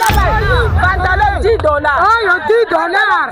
Pantalon 10 dollars. Oyo 10 dollars.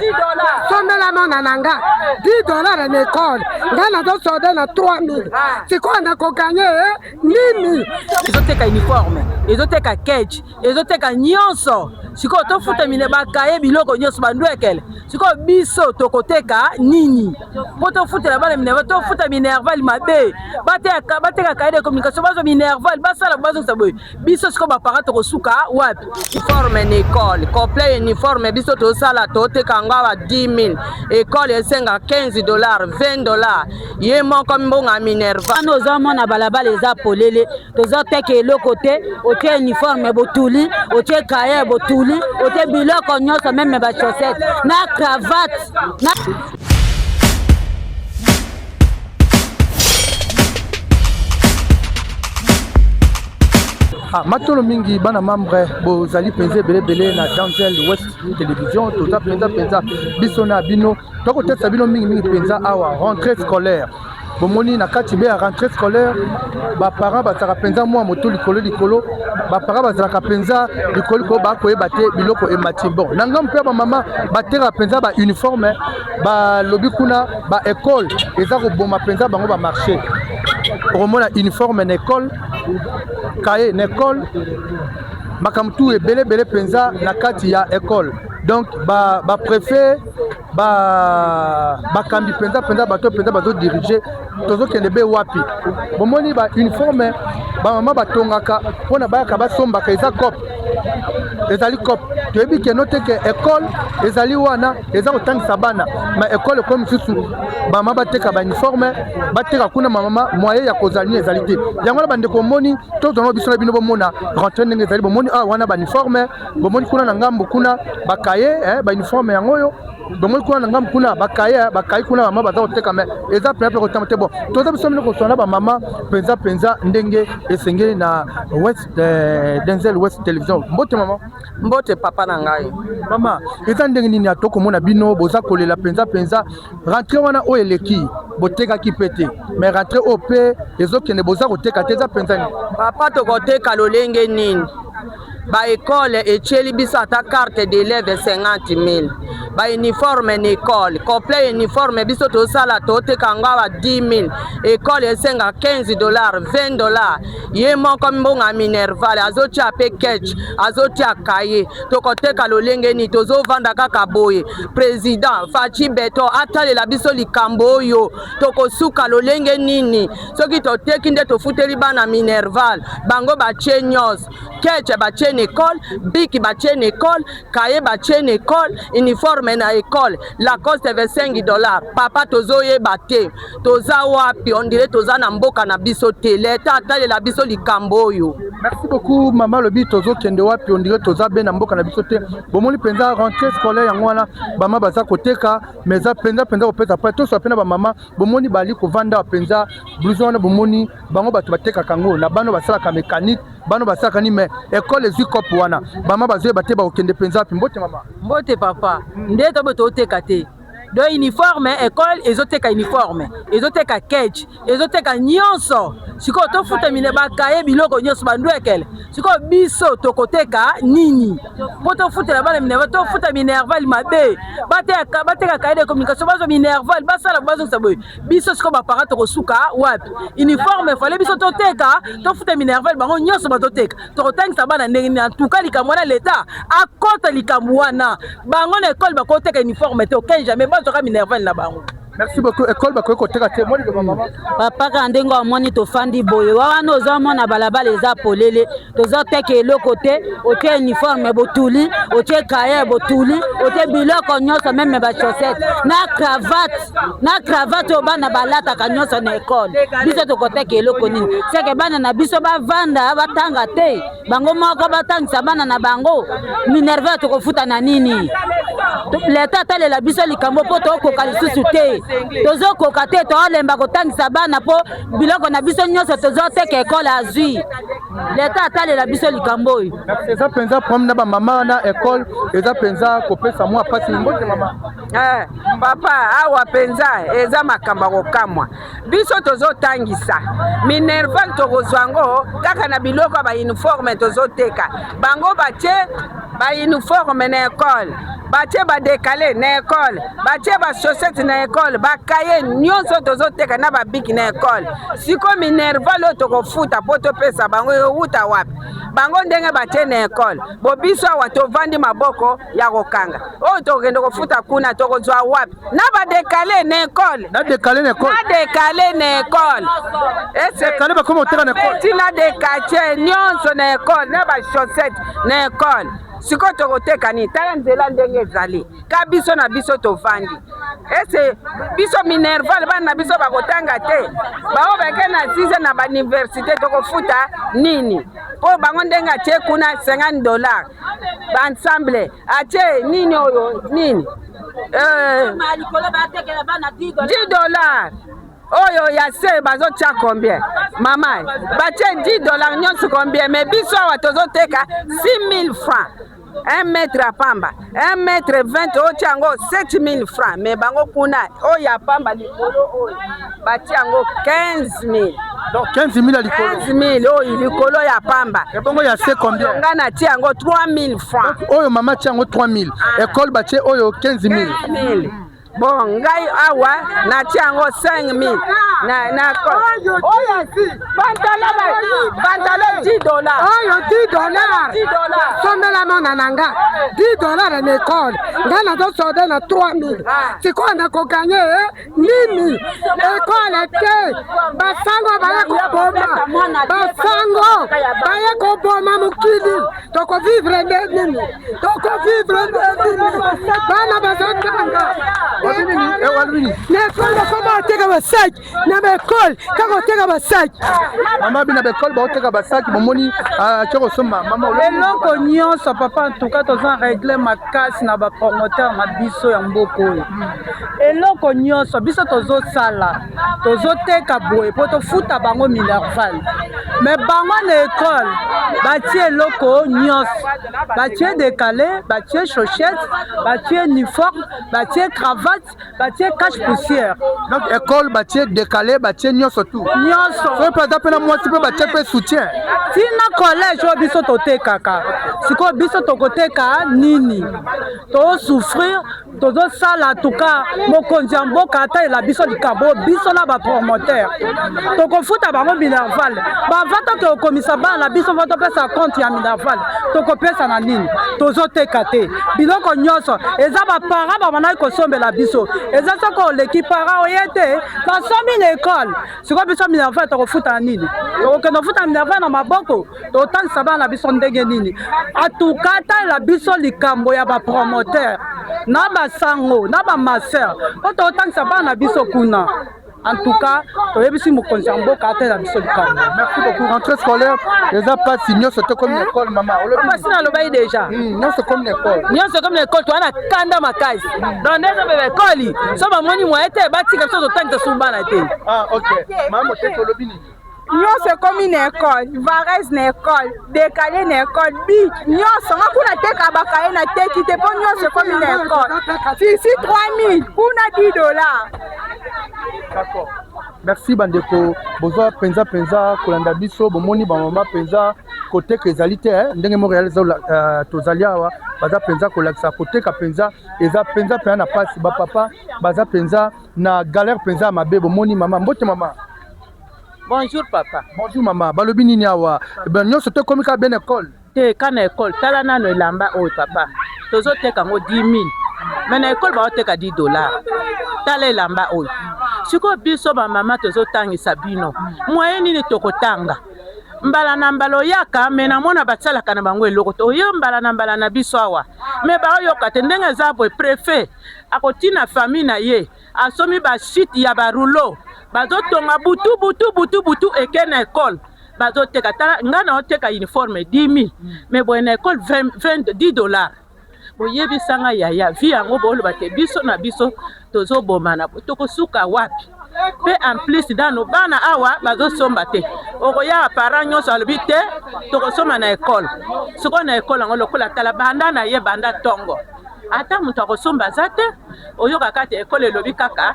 Sombela mwana na nga 10 dollars na ekole. Nga nazosode na 3000. Sikoyo nakoganye eh, nini? Ezoteka uniforme, ezoteka cage, ezoteka nyonso. Sikoyo tofuta mine bakaye biloko nyonso bandwekele. Sikoyo biso tokoteka nini? Mpo tofutela bana minerval, tofuta minerval mabe. Bateka bateka cahier de communication, bazwa minerval, basala bazongisa boye. Biso sikoyo ba parents tokosuka wapi? Uniforme na ekole, complet uniforme biso tosala toteka yango awa 10000. Ekole esenga 15 dollars, 20 dollars. Ye moko mbongo ya minerval. Wana ozomona balabala eza polele, tozoteka eloko te, otie uniforme botuli, otie cahier botuli, otie biloko nyonso meme ba chaussette na cravate na Ah, matolo mingi bana membre bozali mpenza ebele ebele na Denzel West Television toza mpenza mpenza biso na bino tokotesa bino mingi mingi mpenza awa rentrée scolaire bomoni na kati be ya rentrée scolaire baparent bazalaka mpenza mwa moto likolo likolo baparent bazalaka mpenza likolo likolo bakoyeba te biloko emati bon na ngambo mpe ya bamama batekaka mpenza bauniforme balobi kuna baekole eza koboma mpenza bango bamarché okomona uniforme na ekole kaye na ekole makambo tu ebele ebele mpenza na kati ya ekole donc baprefet ba bakambi mpenza mpenza bato mpenza bazodirige tozokende be wapi bomoni ba uniforme bamama batongaka mpona bayaka basombaka eza cope ezali cope toyebi keno te ke ekole ezali wana eza kotangisa bana ma ekole ekomi mosusu bamama bateka bauniforme bateka kuna mamama moyen ya kozala nini ezali te yango wana bandeko omoni tozwango biso na bino bomona rentre ndenge ezali bomoni awa wana bauniforme bomoni kuna na ngambo kuna bakaye eh, bauniforme yango oyo bomoni kuna na ngambo kuna bakaye eh, bakaye kuna mama baza koteka me eza mpenza mpe kotama te bon toza biso mino koswana bamama mpenza mpenza ndenge esengeli na west eh, denzel west television mbote mama mbote papa na ngai mama eza ndenge nini atokomona bino boza kolela mpenza mpenza rentre wana oyo eleki botekaki mpe te mais rentre oyo mpe ezokende boza koteka te eza mpenza nini papa tokoteka lolenge nini Ba ecole etieli biso ata carte d'elève 50000 ba uniforme na ecole complet uniforme biso tosala toteka yango awa 10000 ecole esenga 15 dollars 20 dollars ye moko mbongo ya minerval azotia pe ketch azotia kaye tokoteka lolenge nini tozovanda kaka boye president Fatshi Beton atalela biso likambo oyo tokosuka lolenge nini soki toteki nde tofuteli bana minerval bango batie nyonso Ketch batie na ecole, bic batie na ecole, cahier batie na ecole, uniforme na ecole, Lacoste 25 dollars. Papa tozoyeba te toza wapi, on dirait toza na mboka na biso te. Leta atalela biso likambo oyo. Merci beaucoup mama lobi tozokende wapi on dirait toza be na mboka na biso te. Bomoni mpenza rentrée scolaire yango wana bama baza koteka mais eza mpenza mpenza kopesa pa toswa mpe na bamama bomoni bali kovanda mpenza blouson wana bomoni bango bato batekaka yango na bano basalaka mécanique bano basalaka nini mais ekole ezwi cope wana bama bazoyeba te bakokende mpenza wapi mbote mama mbote papa nde tobe toteka te donc uniforme ekole ezoteka uniforme ezoteka cage ezoteka nyonso sikoyo tofuta mine bakaye biloko nyonso bandwekele sikoyo biso tokoteka nini mpo tofutela bana minerval tofuta minerval mabe bateka kaye de communication bazwa minerval basala bazongisa boye biso sikoyo baparent tokosuka wapi uniforme fale biso toteka tofuta minerval bango nyonso bazoteka tokotangisa bana ndenge nini antuka likambo wana leta akota likambo wana bango na ekole bakoteka uniforme te aucun jamais bazwaka minerval na bango Merci beaucoup. École bakoki koteka te. Moni loba mama. Papa kaka ndenge omoni tofandi boye wana ozomona balabala eza polele tozoteka eloko te otie uniforme botuli otie kaye botuli otie biloko nyonso meme bachaussette na cravate na cravate oyo bana balataka nyonso na ekole biso tokoteka eloko nini seke bana na biso bavanda batanga te bango moko batangisa bana na bango minerve tokofuta na nini leta atalela biso likambo mpo tokoka lisusu te tozokoka te tolemba kotangisa bana mpo biloko na biso nyonso tozoteka ekole azwi leta atalela biso likambo oyo eza mpenza problème na bamama na ekole eza mpenza kopesa mwa mpasi mbote mama eh, papa awa mpenza eza makambo ya kokamwa biso tozotangisa minerval tokozwa yango kaka na biloko ya bauniforme tozoteka bango batie. Bauniforme na ekole batie, badécalé na ekole batie, bachaussette na ekole, bacahier nyonso tozoteka na babic na ekole. Sikoyo minerval oyo tokofuta mpo topesa bango ewuta wapi? Bango ndenge batie na ekole bo, biso awa tovandi maboko ya kokanga. Oyo tokokende kofuta kuna tokozwa wapi? Na badécalé na ekole. Na décalé na ekole. Na décalé na ekole. Décalé bakoma koteka na ekole. Ntina décalé nyonso na ekole, na bachaussette na ekole. Sikoyo tokoteka nini? Tala nzela ndenge ezali ka, biso na biso tovandi ese biso minerval, bana na biso bakotanga te. Bango bake na sise na bauniversité, tokofuta nini? Mpo bango ndenge atie kuna 50 $, baensemble atie nini oyo nini, 10 $. Oyo ya se bazotia combien, mama? Batie 10 $ nyonso combien? Mais biso awa tozoteka 6000 francs 1 mètre ya pamba, 1 mètre 20 otia yango 7000 francs. Mais bango kuna oyo ya pamba likolo oyo batia yango 15 000. Donc 15 000 ya likolo. 15 000 oyo likolo ya pamba. Ebongo ya se combien? Nga natia yango 3000 francs. Oyo mama atia yango 3000, ekole batie oyo 15 000. 15 000. Bon, ngai awa natia yango 5000 na oyo pantalon 10 $. Oyo 10 $. 10 $. Sombela mwana na nga 10 $ na ekole, nga nazosode na 3000. Sikoyo nakogagner nini? Ekole te, basango baye koboma, basango baye koboma mokili. Tokovivre nde nini? Tokovivre nde nini? Bana bazotanga. Nini? Na ekole bakoma oteka basaki, na baekole kaka oteka basaki. Mama, bina baekole baoteka basaki, bomoni ake kosomba mama. Eloko nyonso, papa. Ntuka toza règle makasi na bapromoteur na biso ya mboka oyo. Eloko nyonso biso tozosala, tozoteka boye mpo tofuta bango minerval. Mais bango na ekole batie eloko nyonso, batie décalé, batie chaussette, batie uniforme, batie cravate, batie cache poussière. Donc école batie décalé, batie nyonso tout. Nyonso. Soki mpe aza mpe na mwasi mpe batie mpe soutien. Ntina collège oyo biso totekaka, sikoyo biso tokoteka nini? Tozosouffrir, tozosala tuka. Mokonzi ya mboka atalela biso likambo oyo. Biso na bapromoteur tokofuta bango minerval bava, toke kokomisa bana na biso va topesa compte ya minerval, tokopesa na nini? Tozoteka te. Biloko nyonso eza baparent babandaki kosombela biso, eza soki oleki parent oye te, nasombi na ekole. Sikoyo biso minerval tokofuta na nini? Tokokende kofuta minerval na maboko? Totangisa bana na biso ndenge nini? Atuka talela biso likambo ya bapromoteur na basango na bamaseur mpo totangisa bana na biso kuna. En tout cas toyebisi mokonzi ya mboka atela biso likambo. Merci beaucoup. Rentrée scolaire eza mpasi, nyonso te komi na ekole. Mama. Mpasi nalobaki déjà. Nyonso komi na ekole. Nyonso komi na ekole, toza na kanda makasi. Donc nde eza bebe ekoli so bamoni moye te, batika biso totangisa su bana te. Ah ok, mama moteki, olobi nini? Nyonso ekomi na ekole, vareuse na ekole, décalé na ekole, bic nyonso. Nga kuna teka bacahier, na teki te mpo nyonso ekomi na ekole. Tissu 3000, kuna 10 $. D'accord, merci. Bandeko bozwa mpenza mpenza kolanda biso, bomoni bamama mpenza koteka ezali te ndenge Montréal eza. Tozali awa, baza mpenza kolakisa koteka mpenza eza mpenza mpenza na mpasi. Bapapa baza mpenza na galère mpenza ya mabe. Bomoni mama, mbote mama. Bonjour papa. Bonjour mama, balobi nini awa? Ben nyonso te ekomi kaka bien école. Te, ka na ekole. Tala nano elamba oyo papa, tozoteka yango 10 000, mais na ekole baoteka 10 $. Tala elamba oyo. Sikoyo biso bamama tozotangisa bino, moyen nini tokotanga? Mbala na mbala oyaka, mais namona basalaka na bango eloko te. Oyo mbala na mbala na biso awa, mais baoyoka te. Ndenge eza boye, préfet akotina famille na ye, asomi bashite ya barouleau, bazotonga butu butu butu butu, eke na ekole bazoteka. Tala ngai naoteka uniforme 10 000, mais boye na ekole 20, 20, 10 $. Boyebisanga yaya, vie yango booloba te. Biso na biso tozobomana, tokosuka wapi? Mpe en plus nano bana awa bazosomba te. Okoya parent nyonso alobi te, tokosomba na ekole. Sikoyo na ekole yango lokola tala banda na ye banda ntongo. Ata moto akosomba aza te, oyokaka te ekole elobi kaka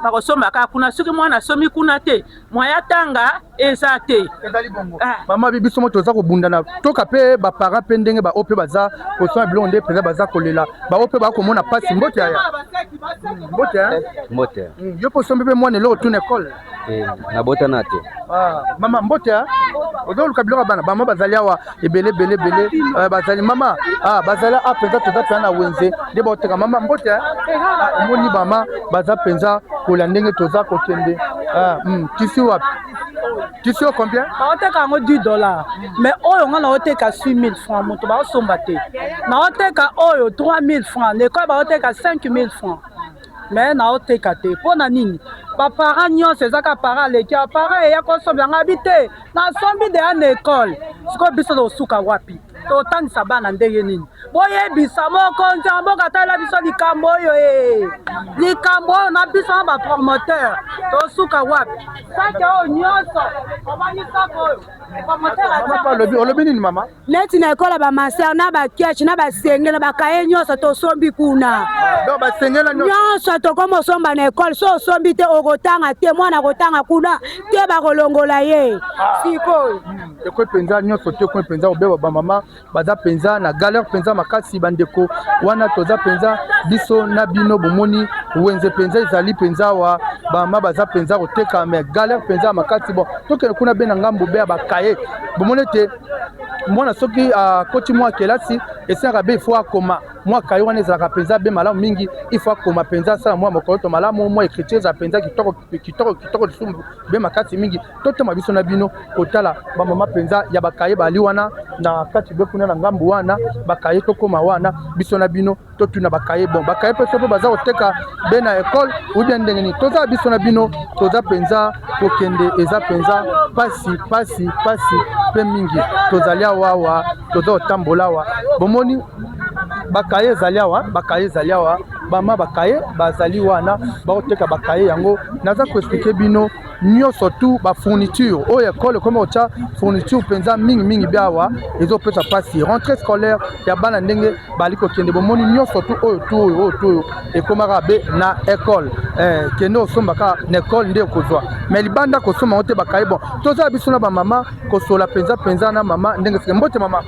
bakosomba kaka kuna. Soki mwana asomi kuna te, moyen atanga eza te. Ezali bongo ah. Mama, biso mo toza kobundana toka mpe baparent mpe ndenge baoyo mpe baza kosomba biloko nde mpenza baza kolela, baoyo mpe bakomona mpasi. Mbote yaya, mbote. Mbote. Yo mpe osombi mpe mwana eloko tuna ekole? Nabotana te. Ah, mama, mbote. Ozoluka biloko ya bana. Bama bazali awa ebele ebele ebele, bazali mama, ah, bazali a mpenza. Toza mpenza na wenze nde baoteka. Mama, mbote. Omoni bama baza mpenza kolia ndenge toza kokende. Tissu wapi? Tissu oyo combien? Baoteka yango 10 $, mais oyo nga naoteka 6000 francs, moto baosomba te. Naoteka oyo 3000 francs, na ekole baoteka 5000 francs, mais naoteka te. Mpo na nini? Baparent nyonso eza kaka parent aleki awa, parent eya kosombela ngai abi te, nasombi deya na ekole. Sikoyo biso tosuka wapi? Totangisa bana ndenge nini? Boyebisa mokonzi ya mboka, atalela biso likambo oyo e likambo oyo na biso na bapromoteur, tosuka wapi? Sake oyo nyonso omoni, sake oyo promoteur. Olobi, olobi nini, mama? Neti na ekola, bamaser na baketch na basenge na bakaye nyonso tosombi kuna. Donc basengela nyonso tokoma osomba na ekole. So osombi te, okotanga te, mwana akotanga kuna te, bakolongola ye sikoyo. Ekwe mpenza nyonso te, ekwe mpenza kobeba. Bamama baza mpenza na galère mpenza makasi. Bandeko wana, toza mpenza biso na bino, bomoni wenze mpenza ezali mpenza awa, bamama baza mpenza koteka, mais galère mpenza ya makasi. Bon, tokende kuna be na ngambo be ya bakaye. Bomoni ete mwana soki akoti mwa kelasi, esengaka be ifo akoma mwa kaye wana, ezalaka mpenza be malamu mingi. Ifo akoma mpenza, asala mwa mokoloto malamu, mwa écriture ezala mpenza kitoko kitoko kitoko lisusu be makasi mingi. Totema biso na bino kotala bamama mpenza ya bakaye bali wana na kati be kuna na ngambu wana bakaye. Tokóma wana biso na bino, totuna bakaye. Bon, bakaye mpe so mpe baza koteka be na ekole ou bien ndenge nini? Toza biso na bino, toza mpenza kokende, eza mpenza pasi pasi pasi mpe mingi. Tozali awa awa, toza kotambola awa, bomoni bakaye ezali awa, bakaye ezali awa, bama bakaye bazali wana, bakoteka bakaye yango. Naza koexpliquer bino nyonso tu bafourniture oyo ekole ekomi kotya fourniture mpenza mingimingi bi awa, ezopesa mpasi. Rentrée scolaire ya bana ndenge bali kokende, bomoni nyonso tu oyo tu oyo oyo tu oyo ekomaka be na ekole. Kende osomba kaka na ekole nde okozwa, mais libanda kosomba yango te, bakaye. Bon, tozala biso na bamama kosola mpenza mpenza na mama ndenge sike. Mbote mama.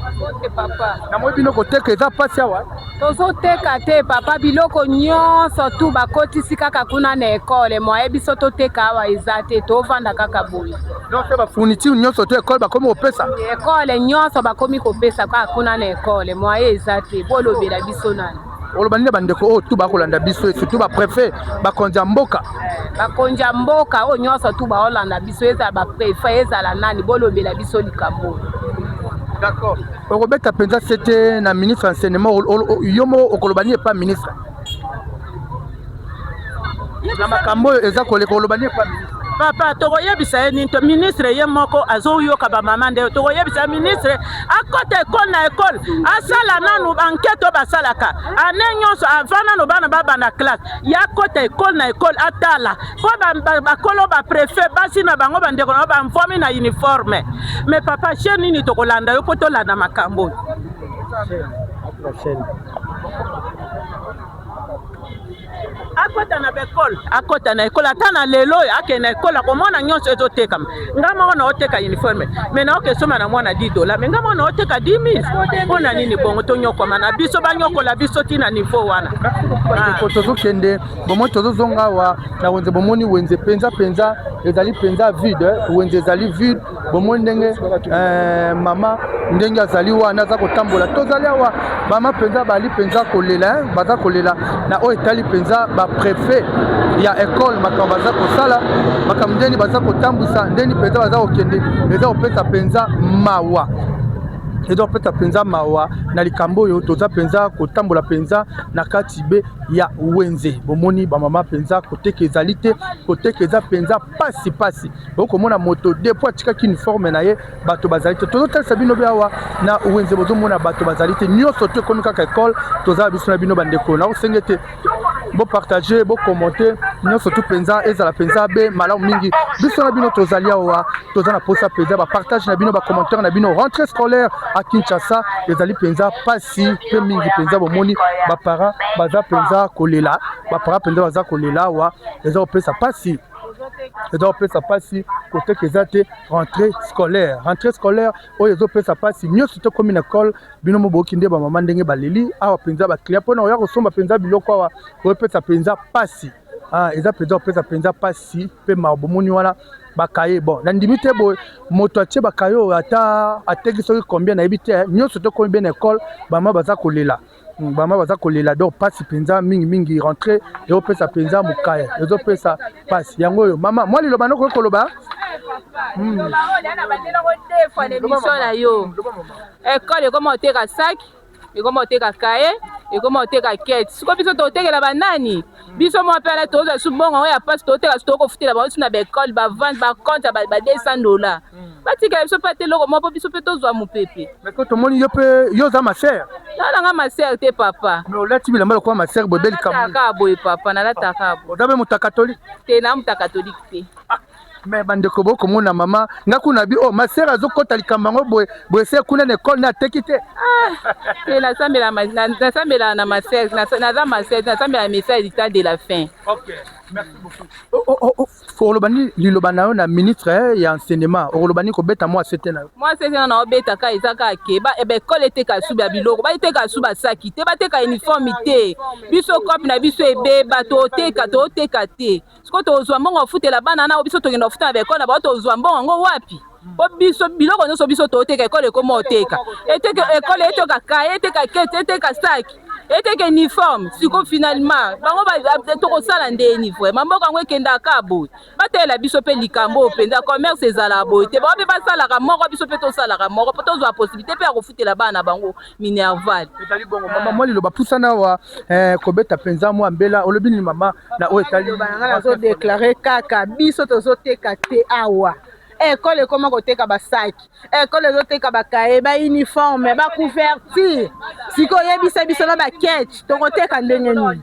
Namoni bino koteka, eza mpasi awa. Tozoteka te papa, biloko nyonso tu bakotisi kaka kuna na ekole. Moye biso toteka awa eza te, tovanda kaka boye. Donc bafourniture nyonso to ekole bakomi kopesa? Ekole nyonso bakomi kopesa kaka kuna na ekole, moye eza te. Bolobela biso nani. Oloba nini bandeko oyo tu bakolanda biso, surtout bapréfet, bakonzi ya mboka? Bakonzi ya mboka oyo nyonso tu baolanda biso, ezala bapréfet, ezala nani, bolobela biso likambo oyo. D'accord, okobeta mpenza sete na ministre enseignement. Yo moko okoloba nini epa ministre na makambo oyo eza koleka? Oloba nini epa ministre? Papa, tokoyebisa ye nini? To ministre ye moko azoyoka bamama nde tokoyebisa ye. Ministre akɔta ekole na ekole, asala nanu baenquête oyo basalaka ane nyonso avant nanu bana babanda classe. Ye akɔta ekole na ekole, atala mpo bakolo bapréfet, basi na bango, bandeko na bango bamvomi na uniforme. Mais papa, chaîne nini tokolanda yo mpo tolanda makambo oyo? Akɔta na baekole, akɔta na ekole ata na lelo oyo, akende na ekole, akomona nyonso ezotekama. Nga moko naoteka uniforme, mais naoke esomba na mwana 10 $, mais nga moko naoteka 10 000. Mpo na nini bongo tonyokoma na biso, banyokola biso ntina niveau wana? Bandeko, tozokende, bomoni tozozonga awa na wenze. Bomoni wenze mpenza mpenza ezali mpenza vide, wenze ezali vide. Bomoni ndenge mama ndenge azali wana, aza kotambola. Tozali awa, mama mpenza bali mpenza kolela, baza kolela na oyo etali mpenza bapréfet ya ekole, makambo baza kosala, makambo ndeni baza kotambwisa, ndeni mpenza baza kokende, eza kopesa mpenza mawa, eza kopesa mpenza mawa na likambo oyo. Toza mpenza kotambola mpenza na kati be ya wenze, bomoni bamama mpenza koteka ezali te, koteka eza mpenza pasi pasi. Okomona moto depuis atikaki uniforme na ye, bato bazali te. Tozotalisa bino be awa na wenze, bozomona bato bazali te, nyonso to ekomi kaka ekole. Tozala biso na bino bandeko, nakosenge te bopartage, bokommente. Nyonso tu mpenza ezala mpenza be malamu mingi. Biso na bino tozali awa, toza na posa mpenza bapartage na bino, bacommentaire na bino. Rentrée scolaire à Kinshasa ezali mpenza pasi mpe mingi mpenza. Bomoni baparent baza mpenza kolela, baparent mpenza baza kolela awa. Eza kopesa pasi, eza kopesa pasi. Koteka eza te. Rentrée scolaire, rentrée scolaire oyo ezopesa pasi. Nyonso tokomi na école. Bino mo boyoki nde bamama ndenge baleli awa mpenza. Baclient mpona oya kosomba mpenza biloko awa, oyopesa mpenza pasi. Ah, eza mpenza kopesa mpenza pasi mpe mawa. Bomoni wana bakaye. Bon, nandimi te boye moto atie bakaye oyo ata ateki soki combien, nayebi te. Nyonso tokomi be na école, bama baza kolela, bama baza kolela. Donc pasi mpenza mingimingi. Rentrée ezopesa mpenza mokaya, ezopesa pasi. Yango oyo mama mwa liloba nokoki koloba. Émission na yo, école ekoma oteka sac, ekoma oteka kaye, ekoma oteka kete. Siko biso totekela banani? Biso mwa mpe ala tozwa su mbongo yango ya mpasi, toteka su, tokofutela bango su na baekole, bavente, bacompte ya ba 200 $. Batikela biso mpe ate eloko moko mpo biso mpe tozwa mopepe. Mais tomoni yo mpe, yo oza ma sœur. Nalanga ma sœur te, papa. Mais olati bilamba lokola ma sœur boye, belikambo. Nalataka boye, papa, nalataka boye. Oza mpe moto ya catholique? Te, na moto ya catholique te. Mais bandeko, bokomona mama nga kuna bi, oh, ma sœur azokɔta likambo yango boye boye, se kuna na ekole nde ateki te. Te, nasambela na ma sœur, naza ma sœur, nasambela message du temps de la fin. Ok, merci beaucoup. Okoloba nini, liloba na yo na ministre ya enseignement? Okoloba nini kobeta mwa sete na yo? Mwa sete na obeta ka eza kaka ke baekole eteka su ya biloko, bateka su basaki te, bateka uniforme te. Biso cope na biso ebeba, toteka, toteka te. Sikoyo tozwa mbongo ofutela bana na biso, tokenda kofuta na baekole na bango, tozwa mbongo yango wapi? Po biso biloko nyonso biso toteka, ekole ekoma oteka, ekole eteka kaye, eteka kete, eteka saki, eteka uniforme. Siko finalement bango tokosala ndeni? Vraiment, mboka yango ekendaka boye. Batalela biso mpe likambo oyo mpenza. Commerce ezalaka boye te. Bango mpe basalaka moko, biso mpe tosalaka moko, mpo tozwa possibilité mpe ya kofutela bana na bango minerval. Ezali bongo. Mama, mwa liloba, pusana awa, kobeta mpenza mwa mbela. Olobi nini, mama, na oyo etali? Nanga nazodeklare kaka, biso tozoteka te awa. Ekole ekoma koteka basaki, ekole ezoteka bakaye, bauniforme, bacouverture. Sikoyo oyebisa biso, na baketch tokoteka ndenge nini?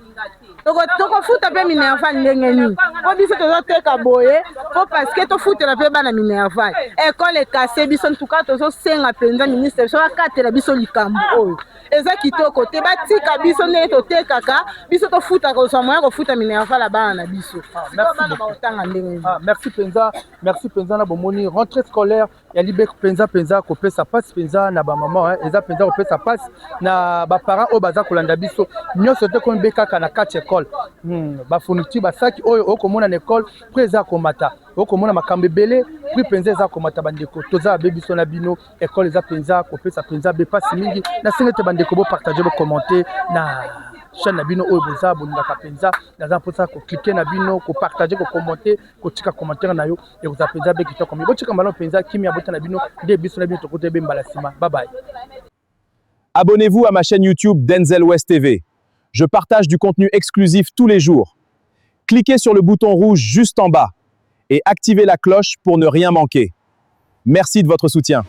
Tokofuta mpe minerval ndenge nini? Mpo biso tozoteka boye mpo parce que tofutela mpe bana minerval. Ekole ekase biso. Ntuka tozosenga mpenza ministre biso bakatela biso likambo oyo. Eza kitoko te. Batika biso ndenge totekaka, biso tofutaka, kozwa moya kofuta minerval ya bana na biso. Bana bakotanga ndenge nini? Merci mpenza, merci mpenza. Na bomoni rentrée scolaire ya libek mpenza mpenza kopesa mpasi mpenza na bamama, eza mpenza kopesa mpasi na baparent oyo baza kolanda biso. Nyonso te komi be kaka na kati ekole. Bafourniture, basaki oyo okomona na ekole, prix eza komata. Okomona makambo ebele, prix mpenza eza komata. Bandeko, toza babe biso na bino. Ekole eza mpenza kopesa mpenza be mpasi mingi. Nasengi ete bandeko bopartage, bokommente na chaîne na bino oyo boza bolingaka mpenza. Naza mposa kocliquer na bino, kopartage, kokommente, kotika commentaire na yo. Ekozala mpenza be kitoko mingi. Botika malamu mpenza, kimia bota na bino nde biso na bino tokota ebe mbala nsima. Bye bye. Abonnez-vous à ma chaîne YouTube Denzel West TV. Je partage du contenu exclusif tous les jours. Cliquez sur le bouton rouge juste en bas et activez la cloche pour ne rien manquer. Merci de votre soutien.